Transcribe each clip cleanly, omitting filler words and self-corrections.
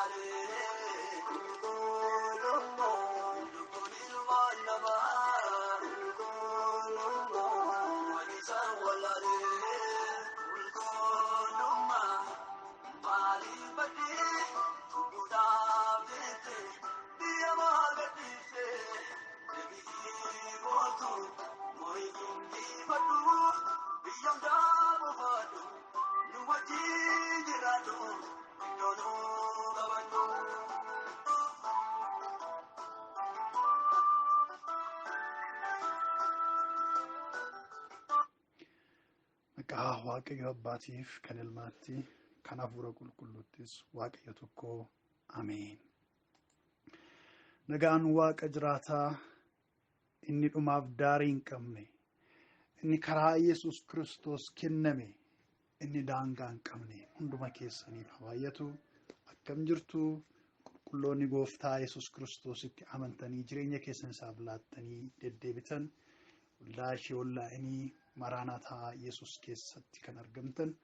Wallaalee qulqullummaa lubbuun ilmaan namaa qulqullummaa waan isaan wallaalee qulqullummaa maaliif baddee cubbuudhaaf jettee biyya maa gadhiiftee deebi'ii gootu moo'ituu dhiifadhu biyya hundaa buufadhu nu wajjin jiraadhu iddoo nu qabadhu. Maqaa Waaqayyo Abbaatiif kan Ilmaatti kan Hafuura Qulqulluuttis Waaqayyo tokko Ameen. Nagaan Waaqa jiraataa inni dhumaaf daarii hin qabne, inni karaa Yesuus Kiristoos kenname, inni daangaa hin qabne hunduma keessaniif haa baay'atu. Akkam jirtu qulqulloonni Gooftaa Yesuus Kiristoositti amantanii jireenya keessan isaaf laattanii deddeebitan, waldaa ishee wallaa'inii Maraanaataa Yesuus keessatti kan argamtan,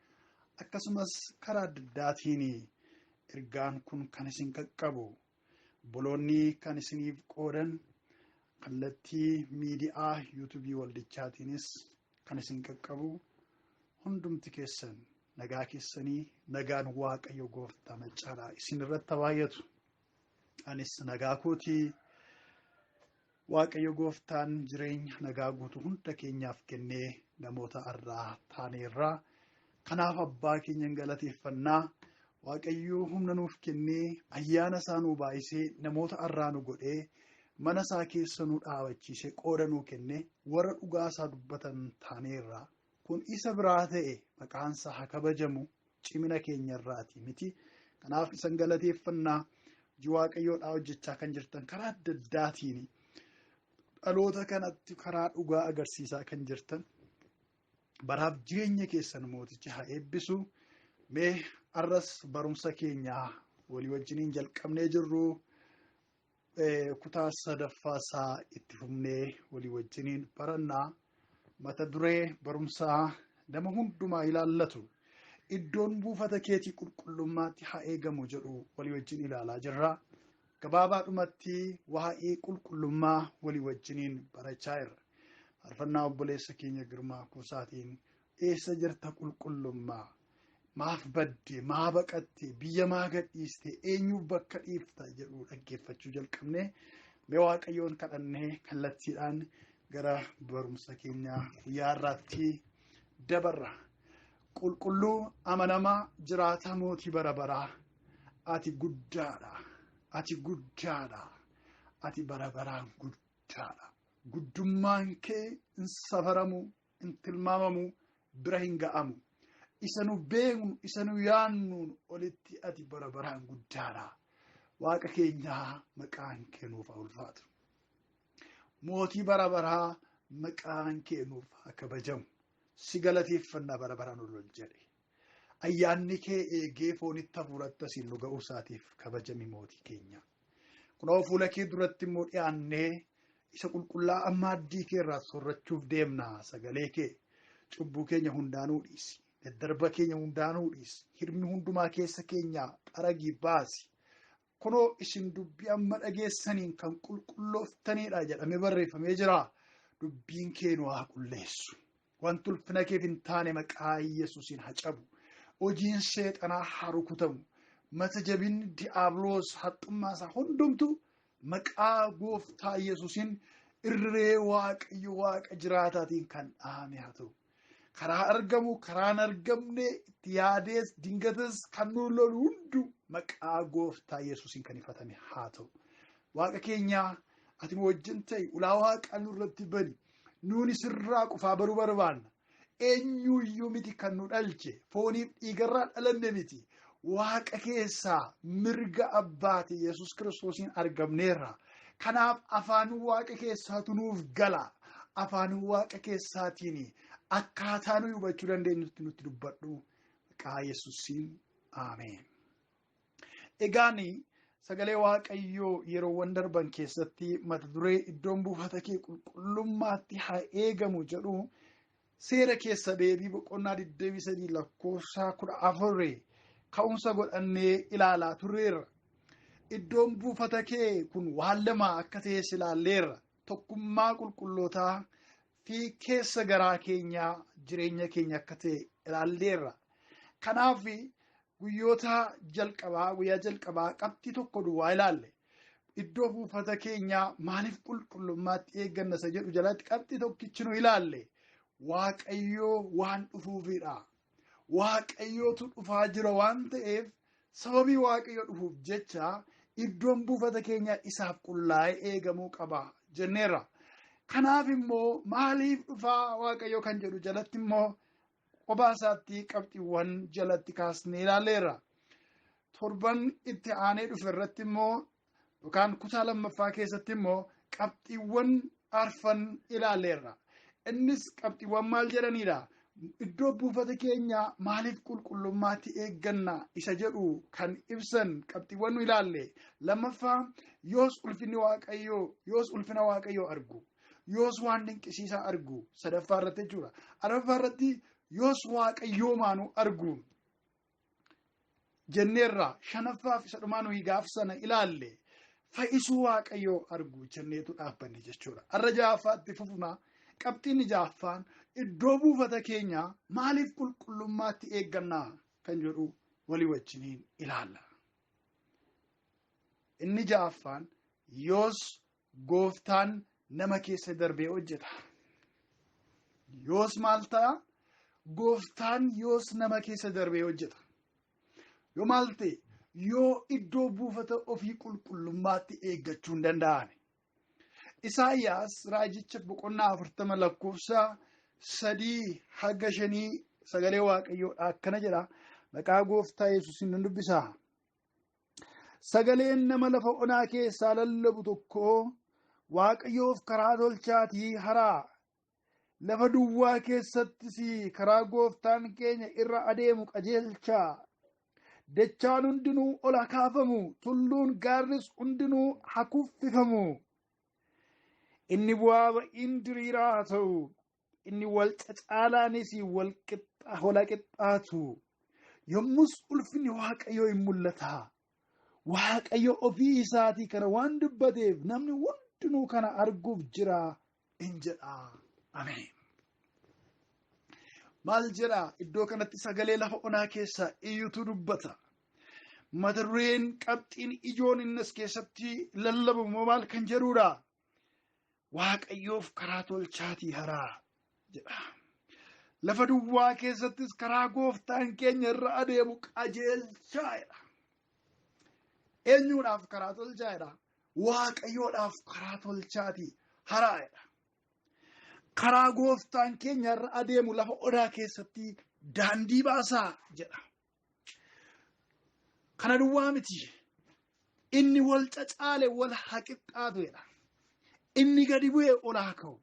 akkasumas karaa adda addaatiin ergaan kun kan isin qaqqabu, obboloonni kan isiniif qoodan, kallattii miidiyaa yuutuubii waldichaatiinis kan isin qaqqabu, hundumti keessan nagaa keessanii nagaan Waaqayyo Gooftaa maccaadhaa isin irratti haa baay'atu. Anis nagaa kootii Waaqayyo Gooftaan jireenya nagaa guutuu hunda keenyaaf kennee namoota irraa taaneerraa. Kanaaf abbaa keenya hin galateeffannaa. Waaqayyo humna nuuf kennee ayyaana isaa nuu baay'isee namoota irraa nu godhee mana isaa keessa nu dhaabachiisee qooda nuu kennee warra dhugaa isaa dubbatan taaneerraa. Kun isa biraa ta'e maqaan isaa haa kabajamu cimina keenya irraati miti. Kanaaf isan galateeffannaa. Hojii Waaqayyoodhaa hojjechaa kan jirtan karaa adda addaatiin dhaloota kanatti karaa dhugaa agarsiisaa kan jirtan baraaf jireenya keessan mootichi haa eebbisu. Mee arras barumsa keenyaa walii wajjiniin jalqabnee jirru kutaa sadaffaa isaa itti fufnee walii wajjiniin barannaa. Mata duree barumsaa nama hundumaa ilaallatu iddoon buufata keetii qulqullummaatti haa eegamu jedhu walii wajjin ilaalaa jirra. Gabaabaadhumatti waa'ee qulqullummaa walii wajjiniin barachaa jirra. Faarfannaa obboleessa keenya Girmaa Kuusaatiin eessa jirta qulqullummaa? Maaf badde? Maa baqatte? Biyya maa gadhiiste? Eenyuuf bakka dhiifta? Jedhu dhaggeeffachuu jalqabne. Mee Waaqayyoon kadhannee kallattiidhaan gara barumsa keenya guyyaa har'aatti dabarra. Qulqulluu amanamaa jiraataa mootii bara baraa, ati guddaadha. Ati guddaadha. Ati bara baraan guddaadha. Guddummaan kee hin safaramu, hin tilmaamamu, bira hin ga'amu. Isa nu beeknu, isa nu yaannuun olitti ati bara baraan guddaadha. Waaqa keenyaa maqaan kee nuuf haa ulfaatu. Mootii bara baraa maqaan kee nuuf haa kabajamu. Si galateeffannaa bara baraan ol ol jedhe. Ayyaanni kee eegee foonitti hafuuratti asiin nu ga'uu isaatiif kabajami mootii keenya. Kunoo fuula kee duratti immoo dhiyaannee isa qulqullaa'aa maaddii kee irraa soorrachuuf deemna. Sagalee kee cubbuu keenya hundaanuu dhiisi. Daddarba keenya hundaanuu dhiisi. Hirmi hundumaa keessa keenyaa xaragii baasi. Kunoo isin dubbii amma dhageessaniin kan qulqullooftaniidha jedhamee barreeffamee jira. Dubbiin kee nu haa qulleessu. Wanti ulfina keef hin taane maqaa Yesuusiin haa cabu. Hojiin seexanaa haa rukutamu. Mata jabinni di'aabiloos haxxummaa isaa hundumtu maqaa Gooftaa Yesuusiin irree Waaqayyo Waaqa jiraataatiin kan dhahame haa ta'u. Karaa argamu, karaa hin argamne, itti yaadees, dingatas kan nu lolu hundu maqaa Gooftaa Yesuusiin kan ifatame haa ta'u. Waaqa keenyaa ati nu wajjin ta'i, ulaa Waaqaa nurratti bani. Nuuni sirraa qofaa baruu barbaanna. Eenyuyyuu miti kan nu dhalche, fooniif dhiigarraa dhalanne miti. Waaqa keessaa mirga abbaati Yesuus Kiristoosiin argamneerra. Kanaaf afaan Waaqa keessaatu nuuf gala. Afaan Waaqa keessaatiin akkaataa nuyi hubachuu dandeenyutti nutti dubbadhu. Maqaa Yesuusiin Ameen. Egaan sagalee Waaqayyoo yeroowwan darban keessatti mata duree iddoon buufata kee qulqullummaatti haa eegamu jedhu seera keessa deebii boqonnaa 23 lakkoofsa 14 ka'umsa godhannee ilaalaa turreerra. Iddoon buufata kee kun waan lama akka ta'es ilaalleerra. Tokkummaa qulqullootaa fi keessa garaa keenyaa jireenya keenya akka ta'e ilaalleerra. Kanaaf guyyoota jalqabaa guyyaa jalqabaa qabxii tokko duwwaa ilaalle. Iddoo buufata keenyaa maaliif qulqullummaatti eegganna isa jedhu jalatti qabxii tokkichi nu ilaalle. Waaqayyoo waan dhufuufidha. Waaqayyootu dhufaa jira waan ta'eef sababii Waaqayyo dhufuuf jecha iddoon buufata keenyaa isaaf qullaa'ee eegamuu qaba jenneerra. Kanaaf immoo maaliif dhufaa Waaqayyo kan jedhu jalatti immoo kophaa isaatti qabxiiwwan jalatti kaasnee ilaalleerra. Torban itti aanee dhufe irratti immoo yookaan kutaa lammaffaa keessatti immoo qabxiiwwan arfan ilaalleerra. Innis qabxiiwwan maal jedhanidha? Iddoo buufata keenyaa maaliif qulqullummaatti eegganna isa jedhu kan ibsan qabxiiwwan nu ilaalle. Lammaffaa, yoos ulfinni Waaqayyoo, yoos ulfina Waaqayyoo argu, yoos waan dinqisiisaa argu, sadaffaa irratti jechuudha. Arfaffaa irratti yoos Waaqayyoo maanuu argu jenneerra. Shanaffaaf isa dhumaa nuyi gaaf sana ilaalle fayyisuu Waaqayyoo argu jenneetu dhaabbanne jechuudha. Har'a ja'affaatti fufnaa. Qabxiin ja'affaan iddoo buufata keenyaa maaliif qulqullummaatti eeggannaa kan jedhu walii wajjiniin ilaalla. Inni ja'affaan yoos gooftaan nama keessa darbee hojjeta. Yoos maal ta'a? Gooftaan yoos nama keessa darbee hojjeta. Yoo maal ta'e? Yoo iddoo buufata ofii qulqullummaatti eeggachuu hin danda'ame. Isaayyaas raajicha boqonnaa 40 lakkoofsa 3 haga 5 sagalee Waaqayyoodha akkana jedha. Maqaa gooftaa Yesuusiin nan dubbisa. Sagaleen nama lafa onaa keessaa lallabu tokko Waaqayyoof karaa tolchaatii haraa. Lafa duwwaa keessattis karaa gooftaan keenya irra adeemu qajeelchaa. Dachaan hundinuu ol haa kaafamu, tulluun gaarris hundinuu haa kuffifamu. Inni bu'aa ba'iin diriiraa haa ta'u, inni wal cacaalaanis wal qixxaatu. Yommus ulfinni Waaqayyoo hin mul'ata. Waaqayyo ofii isaatii kana waan dubbateef namni hundinuu kana arguuf jira in jedha. Ameen. Maal jedha? Iddoo kanatti sagalee lafa onaa keessaa iyyutu dubbata. Mata dureen qabxiin ijoon innis keessatti lallabamu maal kan jedhudha? Waaqayyoof karaa tolchaatii haraa jedha. Lafa duwwaa keessattis karaa gooftaan keenya irra adeemu qajeelchaa jedha. Eenyuudhaaf karaa tolchaa jedha? Waaqayyoodhaaf karaa tolchaatii haraa jedha. Karaa gooftaan keenya irra adeemu lafa odaa keessatti daandii baasaa jedha. Kana duwwaa miti. Inni wal cacaale wal haa qixxaatu jedha. Inni gadi bu'e ol haa ka'u.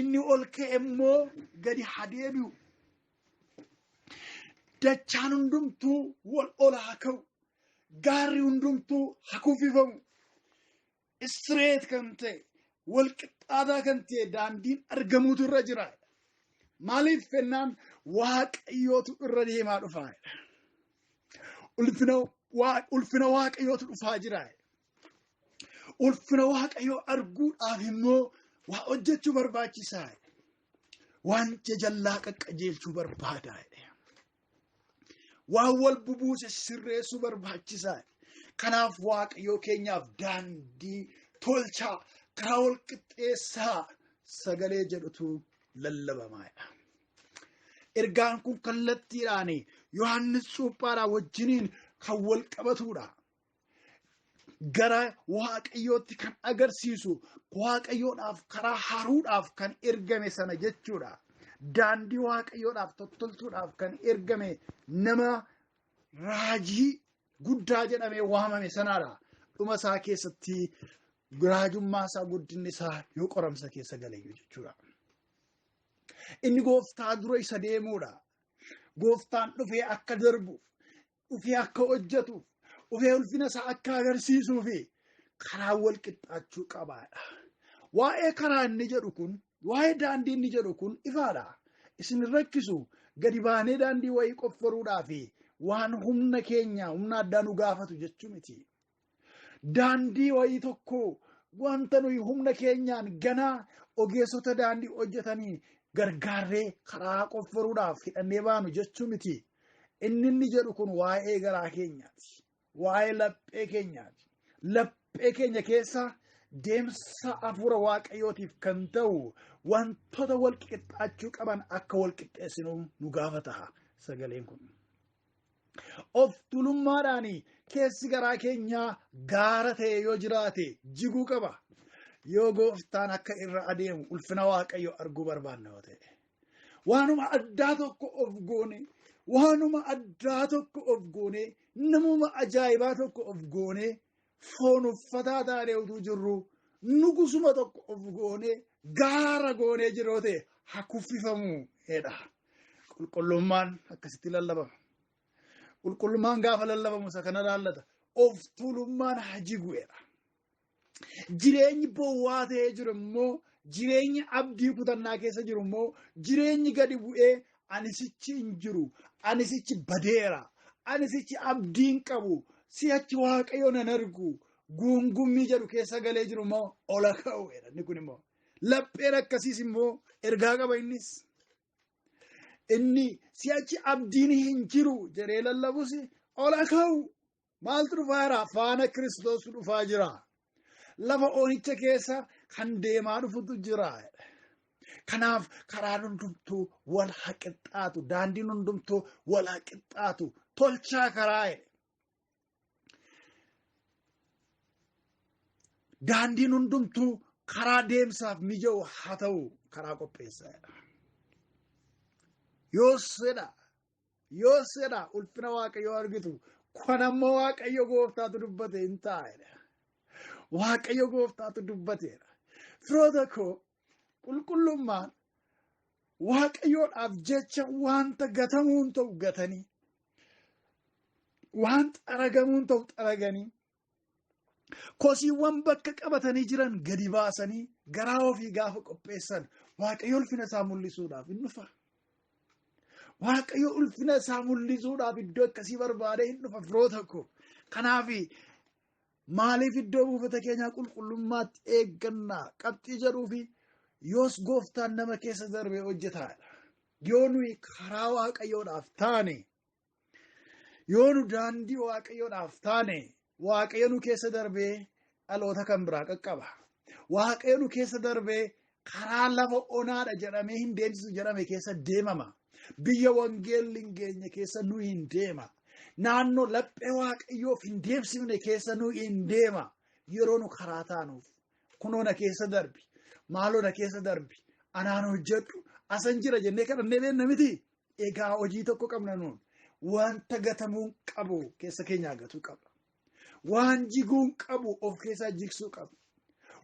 Inni ol ka'e immoo gadi haa deebi'u. Dachaan hundumtuu wal ol haa ka'u. Gaarri hundumtuu haa kuffifamu. Istireet kan ta'e, wal qixxaataa kan ta'e daandiin argamuutu irra jira. Maaliif fennaan Waaqayyootu irra deemaa dhufaa. Ulfina Waaqayyootu dhufaa jira. Ulfina Waaqayyoo arguudhaaf immoo waa hojjechuu barbaachisaa. Waan jajallaa qaqqajeelchuu barbaada. Waan wal bubuuse sirreessuu barbaachisaa. Kanaaf Waaqayyoo keenyaaf daandii tolchaa, karaa wal qixxeessaa sagalee jedhutu lallabamaadha. Ergaan kun kallattiidhaan Yohaannis Cuuphaadhaa wajjiniin kan wal qabatudha. Gara Waaqayyootti kan agarsiisu, Waaqayyoodhaaf karaa haruudhaaf kan ergame sana jechuudha. Daandii Waaqayyoodhaaf tottolchuudhaaf kan ergame nama raajii guddaa jedhamee waamame sanaadha. Dhuma isaa keessatti raajummaa isaa guddinni isaa yoo qoramsa keessa galeeyyu jechuudha. Inni gooftaa dura isa deemuudha. Gooftaan dhufee akka darbuuf, dhufee akka hojjetuuf, dhufee ulfina isaa akka agarsiisuu fi karaa wal qixxaachuu qabaadha. Waa'ee karaa inni jedhu kun, waa'ee daandii inni jedhu kun ifaadha. Isin rakkisu gadi baanee daandii wayii qofforuudhaa fi waan humna keenya humna addaa nu gaafatu jechuu miti. Daandii wayii tokko wanta nuyi humna keenyaan ganaa ogeessota daandii hojjetanii gargaarree karaa qofforuudhaaf hidhannee baanu jechuu miti. Inni jedhu kun waa'ee garaa keenyaati. Waa'ee laphee keenyaati. Laphee keenya keessa deemsa hafuura waaqayyootiif kan ta'u wantoota wal qixxaachuu qaban akka wal qixxeessinu nu gaafata sagaleen kun. Of tuulummaadhaan keessi garaa keenyaa gaara ta'e yoo jiraate jiguu qaba. Yoo gooftaan akka irra adeemu ulfina waaqayyo arguu barbaanna yoo ta'e. Waanuma addaa tokko of goone, waanuma addaa tokko of goone, namuma ajaa'ibaa tokko of goone, foon uffataa taanee utuu jirru nugusuma tokko of goone gaara goonee jiru yoo ta'e haa kuffifamu jedha. Qulqullummaan akkasitti lallabama. Qulqullummaan gaafa lallabamu isa kana laallata. Of tuulummaan haa jigu jedha. Jireenyi bowwaa ta'ee jiru immoo, jireenyi abdii kutannaa keessa jiru immoo, jireenyi gadi bu'ee ani sichi hin jiru, ani sichi badeera, ani sichi abdii hin qabu, si'achi waaqayyo nan argu, guungummii jedhu keessa galee jiru immoo ola ka'u jedha. Inni kun immoo lapheen akkasiis immoo ergaa qaba innis. Inni si'achi abdiin hin jiru jedhee lallabus ola ka'u. Maaltu dhufaa jira? Faana Kiristoos dhufaa jira. Lafa onicha keessa kan deemaa dhufutu jira. Kanaaf karaan hundumtuu wal haa qixxaatu, daandiin hundumtuu wal haa qixxaatu, tolchaa karaa jedhe. Daandiin hundumtuu karaa deemsaaf mija'u haa ta'u karaa qopheessaa jedha. Yoos jedha, yoos jedha ulfina Waaqayyoo argitu, kun ammoo Waaqayyo gooftaatu dubbate hin ta'a jedha. Waaqayyo gooftaatu dubbateera. Firoota koo, qulqullummaan Waaqayyoodhaaf jecha wanta gatamuun ta'u gatanii, waan xaragamuun ta'u xaraganii, kosiiwwan bakka qabatanii jiran gadi baasanii garaa ofii gaafa qopheessan Waaqayyo ulfina isaa mul'isuudhaaf hin dhufa. Waaqayyo ulfina isaa mul'isuudhaaf iddoo akkasii barbaadee hin dhufa firoota koo. Kanaaf maaliif iddoo buufata keenyaa qulqullummaatti eeggannaa qabxii jedhuu fi yoos gooftaan nama keessa darbee hojjetaadha. Yoo nuyi karaa Waaqayyoodhaaf taane, yoo nu daandii Waaqayyoodhaaf taane, Waaqayyo nu keessa darbee dhaloota kan biraa qaqqaba. Waaqayyo nu keessa darbee karaa lafa onaadha jedhamee hin deemsisu jedhame keessa deemama. Biyya wangeelli hin geenye keessa nu hin deema. Naannoo laphee Waaqayyoof hin deemsifne keessa nu hin deema. Yeroo nu karaa taanuuf kunoo na keessa darbi, maaloo na keessa darbi, anaan hojjedhu, asan jira jennee kadhannee beenna miti. Egaa hojii tokko qabna nuun. Wanta gatamuun qabu keessa keenyaa gatuu qabna. Waan jiguun qabu of keessaa jigsuu qabna.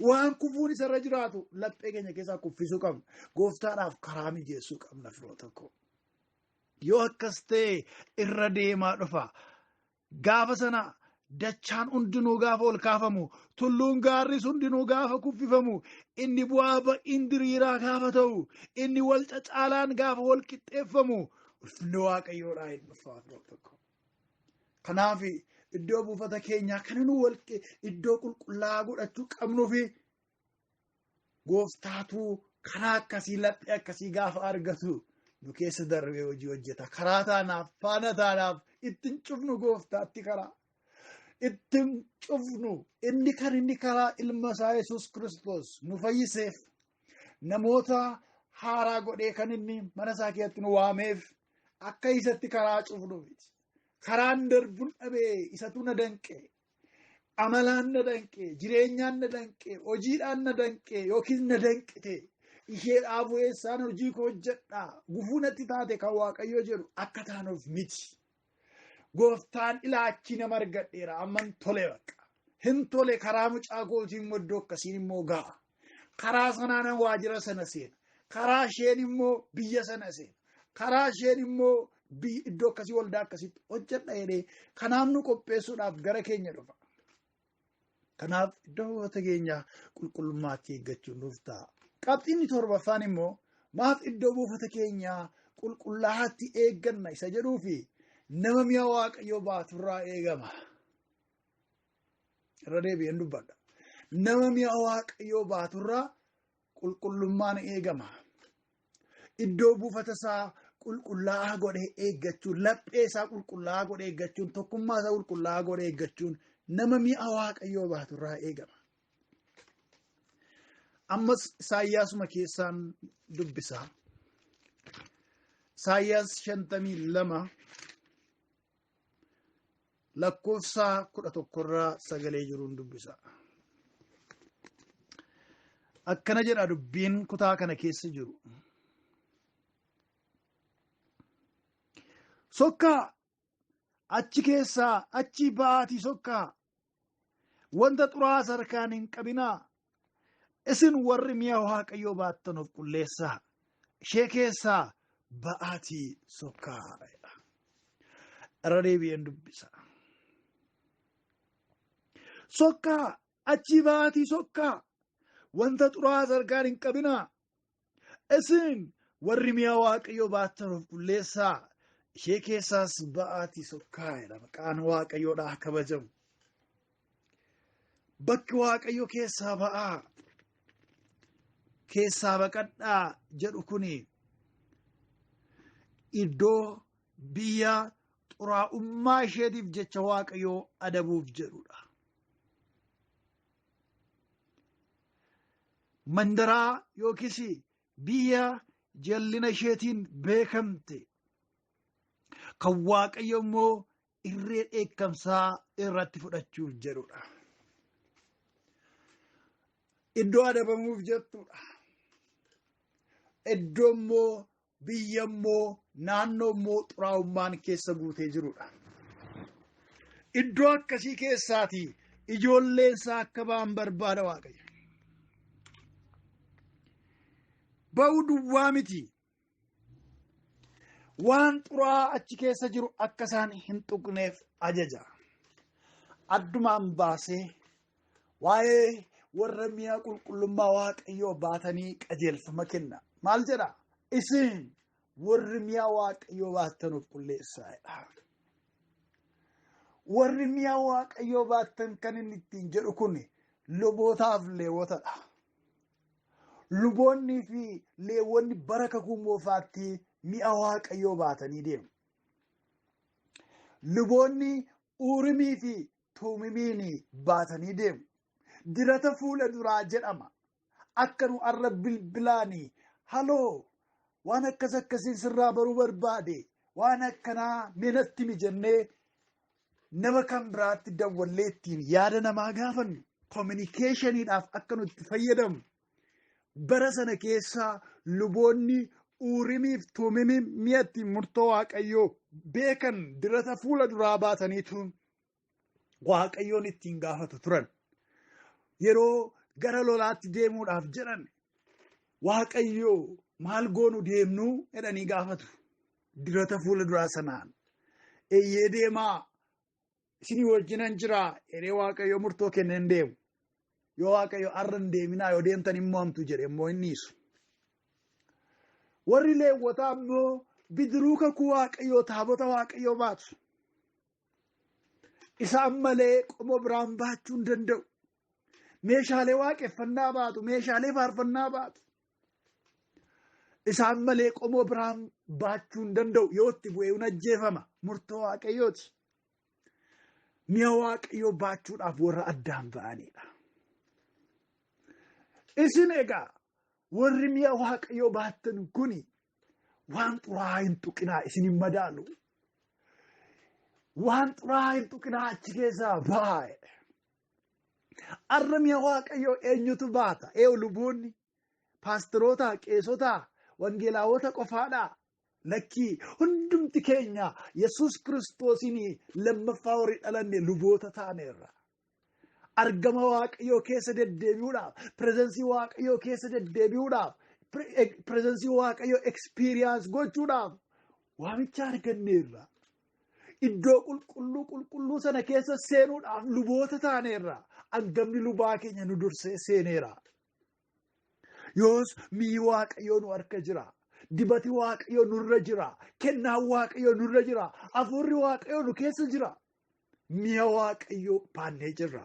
Waan kufuun isarra jiraatu laphee keenya keessaa kuffisuu qabna. Gooftaadhaaf karaa mijeessuu qabna firoota koo. Yoo akkas ta'e irra deemaa dhufa. Gaafa sana dachaan hundinuu gaafa ol kaafamu, tulluun gaarris hundinuu gaafa kuffifamu, inni bu'aa ba'iin diriiraa gaafa ta'u, inni wal cacaalaan gaafa wal qixxeeffamu, ulfinni Waaqayyoodhaa hin dhufaa firoota koo. Kanaaf iddoo buufata keenyaa kan nu wal iddoo qulqullaa'aa godhachuu qabnuu fi gooftaatu karaa akkasii laphee akkasii gaafa argatu nu keessa darbee hojii hojjeta. Karaa taanaaf, faana taanaaf ittiin cufnu gooftaatti karaa. Ittiin cufnu inni kan inni karaa ilma isaa Yesuus Kiristoos nu fayyiseef namoota haaraa godhee kan inni mana isaa keessatti nu waameef akka isatti karaa cufnu miti. Karaan darbuun dhabee isatu na danqe. Amalaan na danqe, jireenyaan na danqe, hojiidhaan na danqe yookiin na danqite. Ishee dhaabuu eessaan hojii koo hojjedhaa gufuu natti taate kan Waaqayyo jedhu akka taanuuf miti. Gooftaan ilaachi nama argadheera amman tole bakka. Hin tole karaa mucaa kootiin immoo iddoo akkasiin immoo ga'a. Karaa sanaan waajjira sana seena. Karaa isheen immoo biyya sana seena. Karaa isheen immoo iddoo akkasii waldaa akkasiitti hojjedha jedhee kanaaf nu qopheessuudhaaf gara keenya dhufa. Kanaaf iddoo buufata keenyaa qulqullummaatti eeggachuun nuuf ta'a. Qabxiinni torbaffaan immoo maaf iddoo buufata keenyaa qulqullaa'aatti eegganna isa jedhuu fi nama mi'a Waaqayyoo baaturraa eegama. Irra deebi'een dubbadha. Nama mi'a Waaqayyoo baaturraa qulqullummaan eegama. Iddoo buufata isaa qulqullaa'aa godhee eeggachuun, laphee isaa qulqullaa'aa godhee eeggachuun, tokkummaa isaa qulqullaa'aa godhee eeggachuun nama mi'a Waaqayyoo baaturraa eegama. Ammas Isaayyaasuma keessaan dubbisaa. Isaayyaas 52 lakkoofsa 11 irraa sagalee jiruun dubbisa. Akkana jedha dubbiin kutaa kana keessa jiru. Sokkaa achi keessaa achi ba'aatii sokkaa, wanta xuraa'aa harkaan hin qabinaa. Isin warri mi'a Waaqayyoo baattan of qulleessaa. Ishee keessaa ba'aatii sokkaa. Irra deebi'een dubbisa. Sokkaa achi ba'aatii sokkaa, wanta xuraa'aa harkaan hin qabinaa. Isin warri mi'a Waaqayyoo baattan of qulleessaa. Ishee keessaas ba'aatii sokkaa jedha. Maqaan Waaqayyoodhaa kabajamu. Bakki Waaqayyo keessaa ba'aa, keessaa baqadhaa jedhu kuni iddoo biyya xuraa'ummaa isheetiif jecha Waaqayyoo adabuuf jedhudha. Mandaraa yookiis biyya jallina isheetiin beekamte kan Waaqayyo immoo irree dheekkamsaa irratti fudhachuuf jedhudha. Iddoo adabamuuf jettudha. Iddoo immoo biyya immoo naannoo immoo xuraa'ummaan keessa guutee jirudha. Iddoo akkasii keessaatii ijoolleen isaa akka ba'an barbaada Waaqayyo. Ba'uu duwwaa miti. Waan xuraa'aa achi keessa jiru akka isaan hin tuqneef ajaja. Addumaan baasee waa'ee warra mi'a qulqullummaa Waaqayyoo baatanii qajeelfama kenna. Maal jedha? Isin warri mi'a Waaqayyoo baattan of qulleessaa jedha. Warri mi'a Waaqayyoo baattan kan inni ittiin jedhu kun lubootaaf leewwotadha. Luboonnii fi leewwonni bara kakuu moofaatti mi'a Waaqayyoo baatanii deemu. Luboonni Uurimii fi Tuumimiin baatanii deemu. Dirata fuula duraa jedhama. Akka nu arra bilbilaanii haloo waan akkas akkasiin sirraa baruu barbaade waan akkanaa mee natti himi jennee nama kan biraatti dawwallee ittiin yaada namaa gaafannu kominikeeshiniidhaaf akka nutti fayyadamu. Bara sana keessa luboonni Uurimiif Tuumimiin mi'a ittiin murtoo Waaqayyoo beekan dirata fuula duraa baataniitu Waaqayyoon ittiin gaafatu turan. Yeroo gara lolaatti deemuudhaaf jedhan Waaqayyoo maal goonu deemnuu jedhanii gaafatu. Dirata fuula duraa sanaan. Eeyyee deemaa isinii wajjinan jira jedhee Waaqayyoo murtoo kennee hin deemu. Yoo Waaqayyo har'a hin deeminaa yoo deemtan hin mo'amtu jedhe immoo hin dhiisu. Warri Leewwotaa immoo bidiruu kakuu Waaqayyoo taabota Waaqayyoo baatu. Isaan malee qomoo biraan baachuu hin danda'u. Meeshaalee waaqeffannaa baatu, meeshaalee faarfannaa baatu. Isaan malee qomoo biraan baachuu hin danda'u. Yoo itti bu'ee hin ajjeefama. Murtoo Waaqayyooti. Mi'a Waaqayyoo baachuudhaaf warra addaan ba'anidha. Isin egaa warri mi'a Waaqayyoo baattan kuni waan xuraa'aa hin tuqinaa isin hin madaalu. Waan xuraa'aa hin tuqinaa achi keessaa ba'aa. Arra mi'a Waaqayyoo eenyutu baata? Eewu luboonni, paasteroota, qeesota, wangeelaawota qofaadhaa? Lakkii hundumti keenya Yesuus Kiristoosiin lammaffaa warri dhalanne luboota taaneerra. Argama Waaqayyoo keessa deddeebi'uudhaaf, pirezensii Waaqayyoo keessa deddeebi'uudhaaf, pirezensii Waaqayyoo ekspiriyaans gochuudhaaf waamicha arganneerra. Iddoo qulqulluu qulqulluu sana keessa seenuudhaaf luboota taaneerra. Angafni lubaa keenya nu dursee seeneera. Yoos mi'i Waaqayyoo nu harka jira. Dibati Waaqayyoo nurra jira. Kennaan Waaqayyoo nurra jira. Hafuurri Waaqayyoo nu keessa jira. Mi'a Waaqayyoo baannee jirra.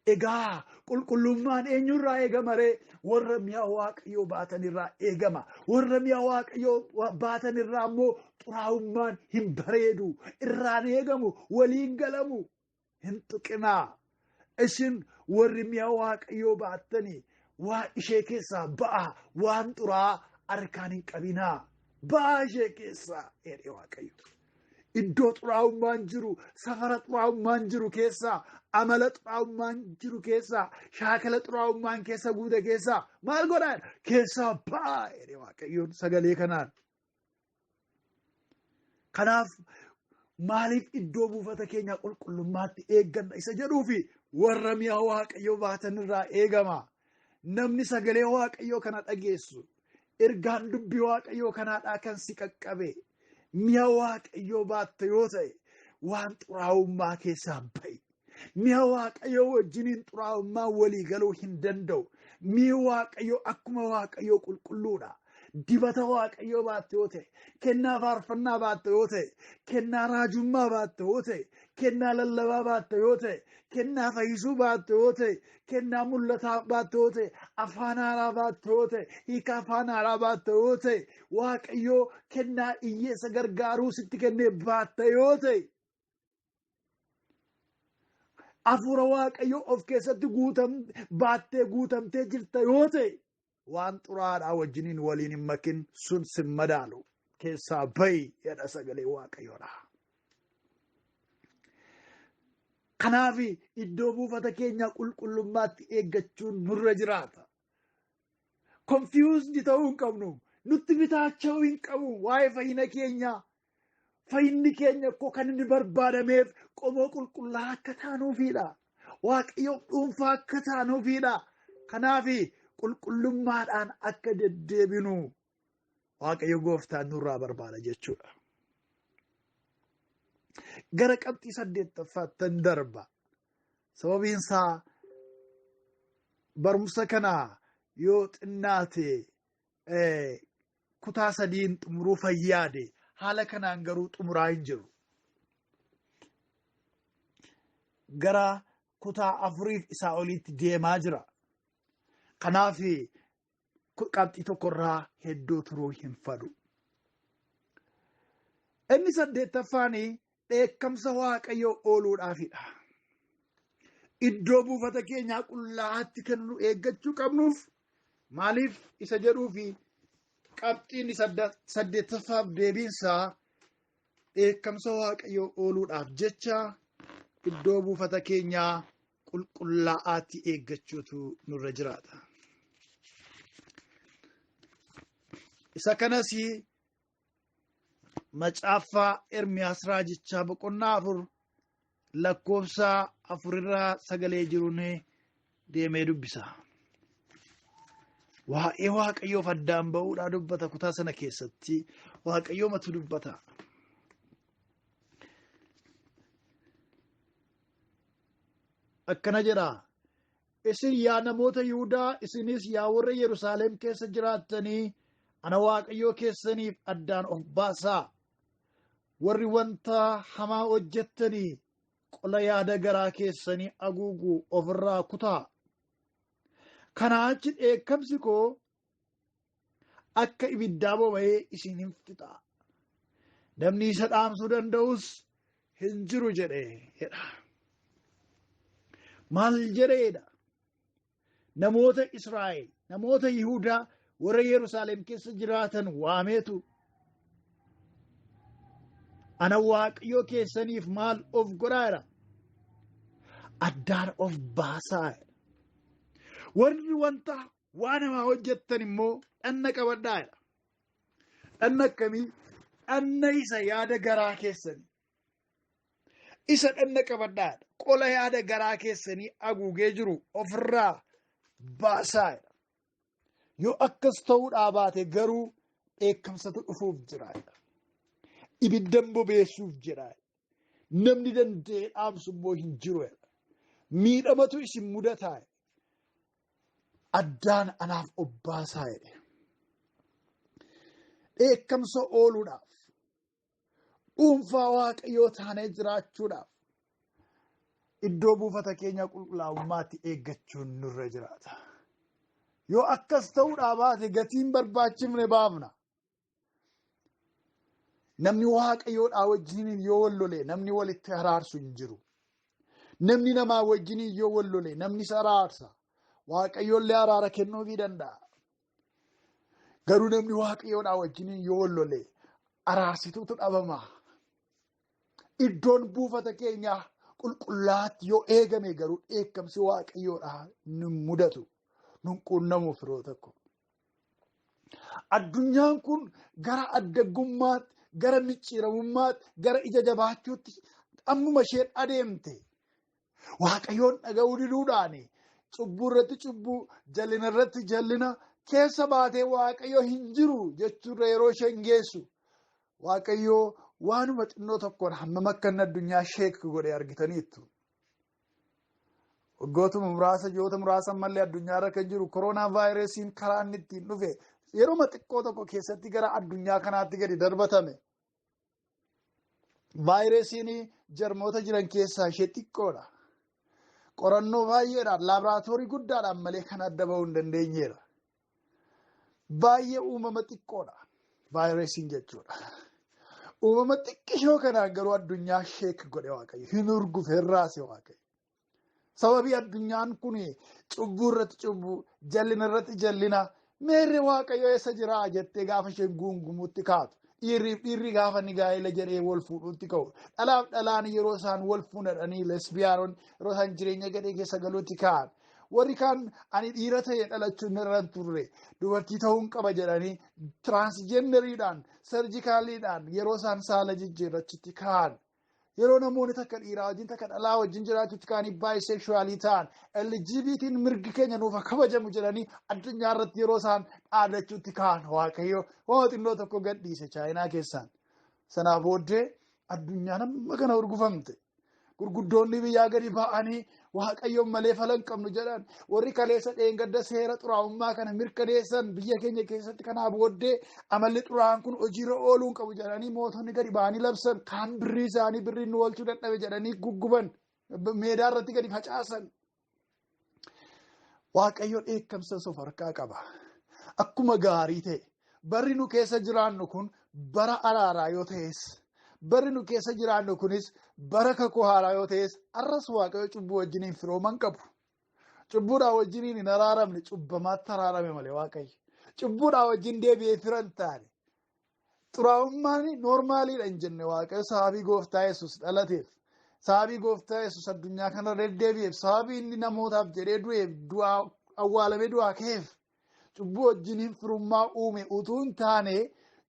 Egaa qulqullummaan eenyurraa eegama ree? Warra mi'a Waaqayyoo baatanirraa eegama. Warra mi'a Waaqayyoo baatanirraa immoo xuraa'ummaan hin bareedu, irraan eegamu, waliin galamu hin tuqinaa. Isin warri mi'a Waaqayyoo baattanii waa ishee keessaa ba'aa, waan xuraa'aa harkaan hin qabinaa. Ba'aa ishee keessaa jedhe Waaqayyo. Iddoo xuraa'ummaan jiru, safara xuraa'ummaan jiru keessaa, amala xuraa'ummaan jiru keessaa, shaakala xuraa'ummaan keessa guute keessaa maal godhaa? Keessaa ba'aa jedhe Waaqayyoon sagalee kanaan. Kanaaf maaliif iddoo buufata keenyaa qulqullummaatti eegganna isa jedhuufi warra mi'a Waaqayyoo baatanirraa eegama. Namni sagalee Waaqayyoo kana dhageessu, ergaan dubbii Waaqayyoo kanaadhaa kan si qaqqabe, mi'a Waaqayyoo baatte yoo ta'e waan xuraa'ummaa keessaa ba'i. Mi'a Waaqayyoo wajjiniin xuraa'ummaa walii galuu hin danda'u. Mi'i Waaqayyoo akkuma Waaqayyoo qulqulluudha. Dibata Waaqayyoo baatte yoo ta'e, kennaa faarfannaa baatte yoo ta'e, kennaa raajummaa baatte yoo ta'e, kennaa lallabaa baatte yoo ta'e, kennaa fayyisuu baatte yoo ta'e, kennaa mul'ataa baatte yoo ta'e, afaan haaraa baatte yoo ta'e, hiika afaan haaraa baatte yoo ta'e, Waaqayyoo kennaa hiyyeessa gargaaruu sitti kennee baatte yoo ta'e, hafuura Waaqayyoo of keessatti baattee guutamtee jirta yoo ta'e, waan xuraadhaa wajjiniin waliin hin makin, sun sin madaalu, keessaa ba'i jedha sagalee Waaqayyoodha. Kanaaf iddoo buufata keenyaa qulqullummaatti eeggachuun nurra jiraata. Confused ta'uu hin qabnu. Nutti bitaacha'uu hin qabu waa'ee fayyina keenyaa. Fayyinni keenya koo kan inni barbaadameef qomoo qulqullaa akka taanuufidha. Waaqayyoof dhuunfaa akka taanuufidha. Kanaaf qulqullummaadhaan akka deddeebinu Waaqayyo gooftaan nurraa barbaada jechuudha. Gara qabxii saddeettaffaattan darba. Sababiin isaa barumsa kana yoo xinnaate kutaa sadiin xumuruu fayyaade, haala kanaan garuu xumuraa hin jiru. Gara kutaa afuriif isaa oliitti deemaa jira. Kanaaf qabxii tokkorraa hedduu turuu hin fadhu. Inni saddeettaffaan dheekkamsa Waaqayyoo ooluudhaafidha. Iddoo buufata keenyaa qullaa'aatti kan nu eeggachuu qabnuuf maaliif isa jedhuufi qabxiin saddeettaffaaf deebiinsaa dheekkamsa Waaqayyoo ooluudhaaf jecha iddoo buufata keenyaa qulqullaa'aatti eeggachuutu nurra jiraata. Isa kanas macaaffaa Ermiyaas raajichaa boqonnaa 4 lakkoofsa 4 irraa sagalee jiruun deemee dubbisa. Waa'ee Waaqayyoof addaan ba'uudhaa dubbata kutaa sana keessatti Waaqayyoo matu dubbata. Akkana jedha. Isin yaa namoota Yihudaa, isinis yaa warra Yerusaalem keessa jiraattanii, ana Waaqayyoo keessaniif addaan of baasaa. Warri wanta hamaa hojjettanii qola yaada garaa keessanii haguugu ofirraa kutaa. Kanaa achi dheekkamsi koo akka ibiddaa boba'ee isin hin fixa. Namni isa dhaamsuu danda'us hin jiru jedhe jedha. Maal jedheedha? Namoota Israa'el, namoota Yihudaa warra Yerusaalem keessa jiraatan waameetu ana Waaqayyoo keessaniif maal of godhaa jedha? Addaan of baasaa jedha. Warri wanta waan hamaa hojjettan immoo dhanna qabadhaa jedha. Dhanna akkamii? Dhanna isa yaada garaa keessanii. Isa dhanna qabadhaa jedha. Qola yaada garaa keessanii haguugee jiru ofirraa baasaa jedha. Yoo akkas ta'uudhaa baate garuu dheekkamsatu dhufuuf jira jedha. Ibiddan bobeessuuf jira jedha. Namni danda'ee dhaamsu immoo hin jiru jedha. Miidhamatu isin mudataa jedha. Addaan anaaf obbaasaa jedhe. Dheekkamsa ooluudhaaf, dhuunfaa Waaqayyoo taanee jiraachuudhaaf, Iddoo buufata keenya qulqullaa'ummaatti eeggachuun nurra jiraata. Yoo akkas ta'uudhaa baate gatiin barbaachifne baafna. Namni waaqayyoodhaa wajjiniin yoo wal lole namni walitti araarsu hin jiru. Namni namaa wajjiniin yoo wal lole namni isa araarsa. Waaqayyoollee araara kennuufii danda'a. Garuu namni waaqayyoodhaa wajjiniin yoo wal lole araarsituutu dhabama. Iddoon buufata keenyaa qulqullaatti yoo eegame garuu dheekkamsi waaqayyoodhaa nu mudatu, nun quunnamu firoota ko. Addunyaan kun gara addaggummaatti, gara micciiramummaatti, gara ija jabaachuutti ammuma isheen adeemte. Waaqayyoon dhaga'uu diduudhaan cubbuu irratti cubbuu, jallina irratti jallina keessa baatee Waaqayyo hin jiru jechuurra yeroo isheen geessu. Waaqayyo waanuma xinnoo tokkoon hammam akka inni addunyaa shake godhe argitaniittu. Waggootuma muraasa, ji'oota muraasa ammallee addunyaarra kan jiru koronaa vaayirasiin karaa inni ittiin dhufe yeroo xiqqoo tokko keessatti gara addunyaa kanaatti gadi darbatame. Vaayirasiin jarmoota jiran keessaa ishee xiqqoodha. Qorannoo baay'eedhaan laaboraatoorii guddaadhaan malee kan adda bahuu hin dandeenyeedha. Baay'ee uumama xiqqoodha vaayirasiin jechuudha. Uumama xiqqishoo kanaan garuu addunyaa shake godhe Waaqayyo. Hin urgufe, hin raase Waaqayyo. Sababii addunyaan kun cubbuu irratti cubbuu, jallina irratti jallina, meerre Waaqayyo eessa jiraa jettee gaafa isheen guungumuutti kaatu. Dhiirriif dhiirri gaafa ni gaa'ela jedhee wal fuudhuutti ka'u. Dhalaaf dhalaan yeroo isaan wal fuudhanii lesbiyaanonni yeroo isaan jireenya gadhee keessa galuutti ka'an. Warri kaan ani dhiira ta'e dhalachuun irra hin turre dubartii ta'uun qaba jedhanii tiraansijenderiidhaan sarjikaaliidhaan yeroo isaan saala jijjiirrachuutti ka'an. Yeroo namoonni takka dhiiraa wajjin takka dhalaa wajjin jiraachuutti ka'anii baayisekshuwaalii ta'an LGBT'n mirgi keenya nuuf kabajamu jedhanii addunyaa irratti yeroo isaan dhaadachuutti ka'an Waaqayyo waan xinnoo tokko gadhiise Chaayinaa keessaan. Sanaa booddee addunyaan amma kana urgufamte. Gurguddoonni biyyaa gadi ba'anii Waaqayyoon malee fala hin qabnu jedhan. Warri kaleessa dheengadda seera xuraa'ummaa kana mirkaneessan biyya keenya keessatti kanaa booddee amalli xuraa'aan kun hojiirra ooluu hin qabu jedhanii mootonni gadi ba'anii labsan. Kaan birrii isaanii birrii nu oolchuu dadhabe jedhanii gugguban. Meedaa irratti gadi facaasan. Waaqayyo dheekkamsa of harkaa qaba. Akkuma gaarii ta'e barri nu keessa jiraannu kun bara araaraa yoo ta'es, barri nu keessa jiraannu kunis bara kakuu haaraa yoo ta'es, arras Waaqayyo cubbuu wajjiniin firooman qabu. Cubbuudhaa wajjiniin hin araaramne, cubbamaatti araarame malee Waaqayyo. Cubbuudhaa wajjin deebi'ee fira hin taane. Xuraa'ummaan noormaaliidha hin jenne Waaqayyo sababii gooftaa Yesuus dhalateef, sababii gooftaa Yesuus addunyaa kana deddeebi'eef, sababii inni namootaaf jedhee du'eef, du'aa awwaalamee du'aa ka'eef cubbuu wajjiniin firummaa uume utuu hin taane